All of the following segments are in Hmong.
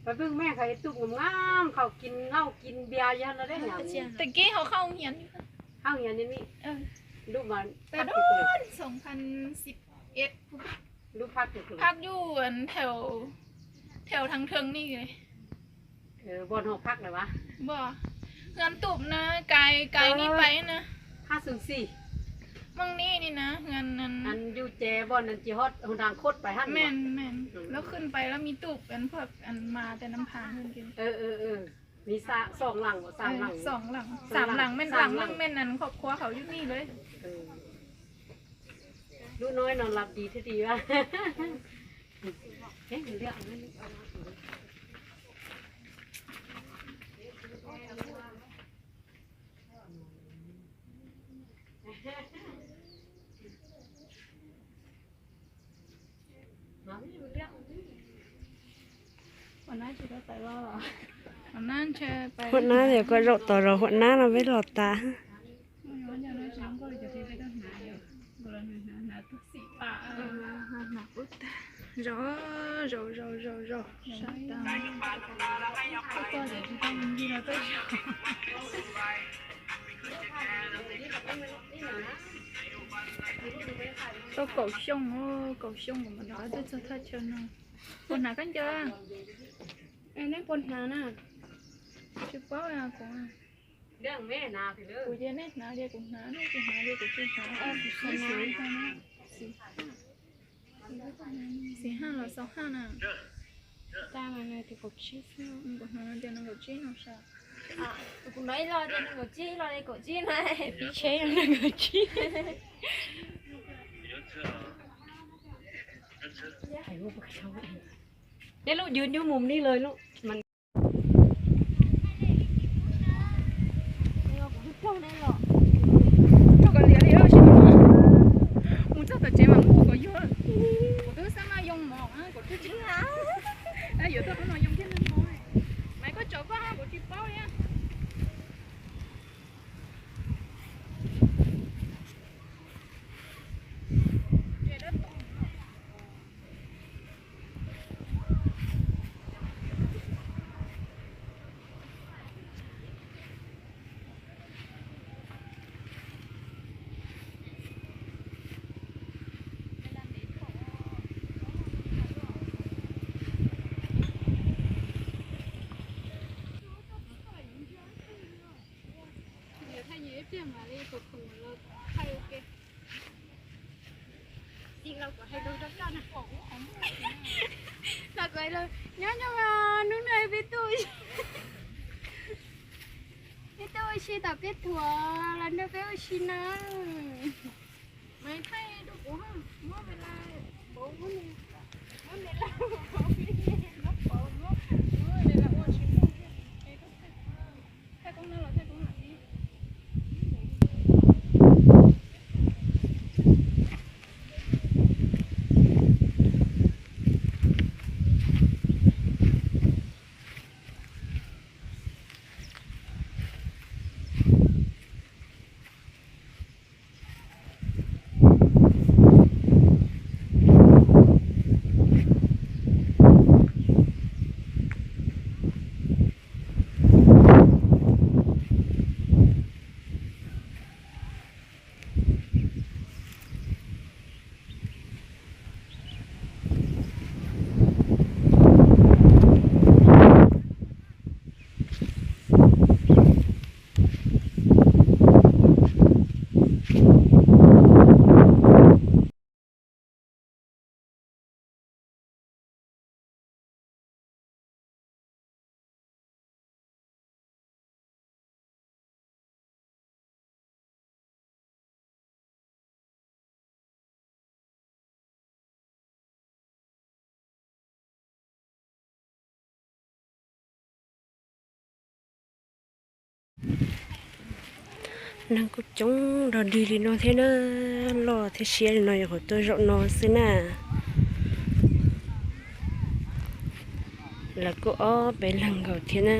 Pab pwg mej qhov YouTube ngam ngam qhov kin lauj kin npias yog no deb nyam. Tag kis ho qhov hiam, qhov hiam ni, lub mas, lub phab, phab yus thaum, thaum thang thwng ni. Ngan tum na, kais kais ni pais na. Hab xwm xim. Meej ni ni na, yus ces ngan ces ho nrang khod pais hab. Lawv khwj pais lawv me tum phuam mas tes nam pham. Xoom lam, xoom lam, mej lam meej meej ngan khov khua hauv yus ni lawm. Lub no no lab dis thiab di. Huam nab yog koj zaum tos zog huam nab no peb los tas. Zov, zov, zov, zov, zov. Tau kaum xyoo, kaum xyoo kuv mam rov tuaj txog thaj chaw no. Puas hnav khaub ncaws? Nej puas hnav na? Tsis paub kuv. Kuv ces nej hnav tias kuv hnav, nej tsis hnav tias kuv tsis hnav. Xis haj los xaus haj na. Kuv hnav tias nees nkaum tsib no sav. Kuv hnov ib lo tias nees nkaum tsib, ib lo tias kaum tsib na. Pib tsheb nees nkaum tsib. Neb lub ywv nyuj mus ni lawm lub. Mus txog tom tsev mas muaj ua kom yog. Kuv twb xab maj yoo mov, kuv twb tsis, yuav tuaj qhov no yoo thiab no. Maiv, koj tso koj, kuv tsis paub li. Nyob nyob hnub no peb tuaj, peb tuaj ua si tom peb thuam los nrog peb ua si na. Neeg kuj coob dog dig li no thiab na, loj thiab siab li no yog qhov tuaj zaum no xwb na. Lawv kuj ob peb leeg nkaus thiab na.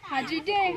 Hav tsis dej.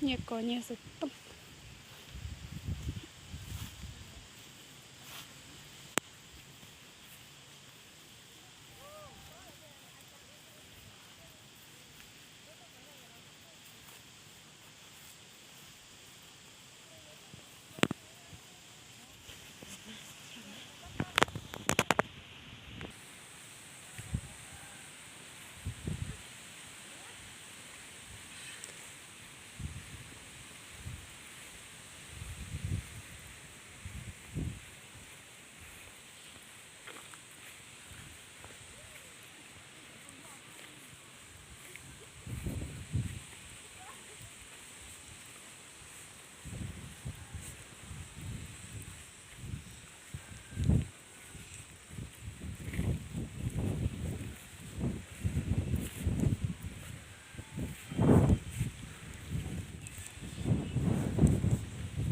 Nyias kov nyias xov tooj.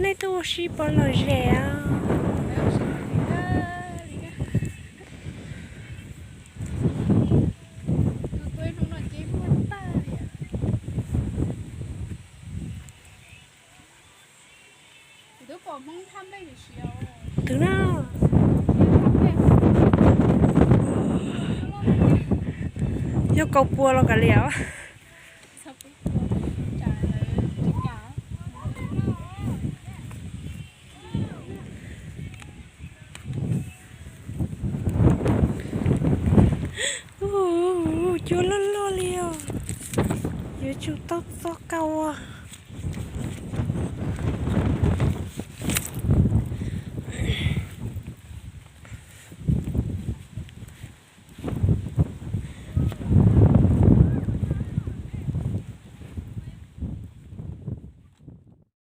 Nej tuaj ua si pom lom zem os. Twb na, yog kaus puas los kav liam. Cua loj loj li os. Yuav tsum tau txog kaus as.